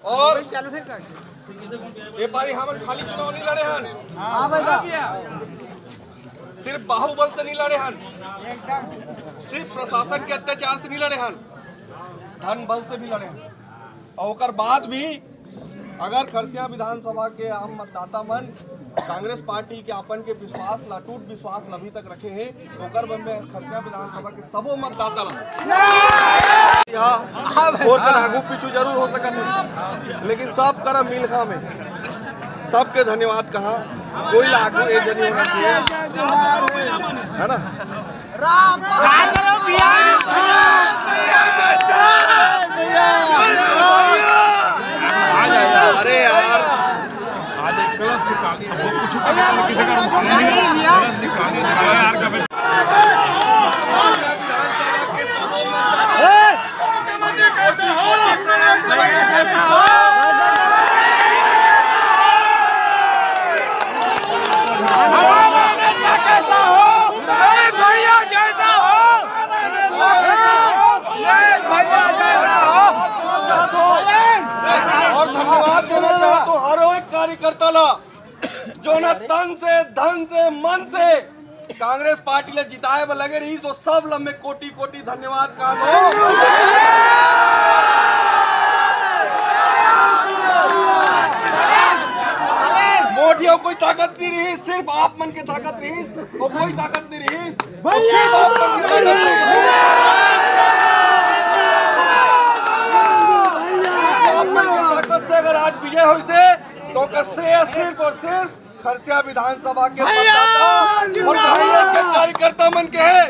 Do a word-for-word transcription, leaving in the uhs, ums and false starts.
और ये बारी हमन खाली चुनाव नहीं लड़े हन, सिर्फ बाहुबल से नहीं लड़े हन, सिर्फ प्रशासन के अत्याचार से नहीं लड़े हन, धन बल से भी लड़े हन। और ओकर बाद भी अगर खरसिया विधानसभा के आम मतदाता मन कांग्रेस पार्टी के अपन के विश्वास ला, अटूट विश्वास ला अभी तक रखे हे, ओकर बर में खरसिया विधानसभा के सबो मतदाता ला यहाँ वोट कर आगू पीछू जरूर हो सकत है, लेकिन सब करा मिलखा में सबके धन्यवाद कहा, कोई ला आगू ये जनी होना चाहिए, है ना? राम अरे यार, विधानसभा के सबो मतदाता और धन्यवाद देना चाहता हूँ हर एक कार्यकर्ता ला, जो न तन से, धन से, मन से कांग्रेस पार्टी ला जिताए बर लगे रहिस, तो सब ला मैं कोटि कोटि धन्यवाद कहा। मोर ढिया कोई ताकत नहीं रहिस, सिर्फ आप मन के ताकत रहिस, और कोई ताकत नहीं रहिस। ताकत से अगर आज विजय होइसे, तो ओकर श्रेय सिर्फ और सिर्फ खरसिया विधानसभा के मतदाता और भैया के कार्यकर्ता मन के है।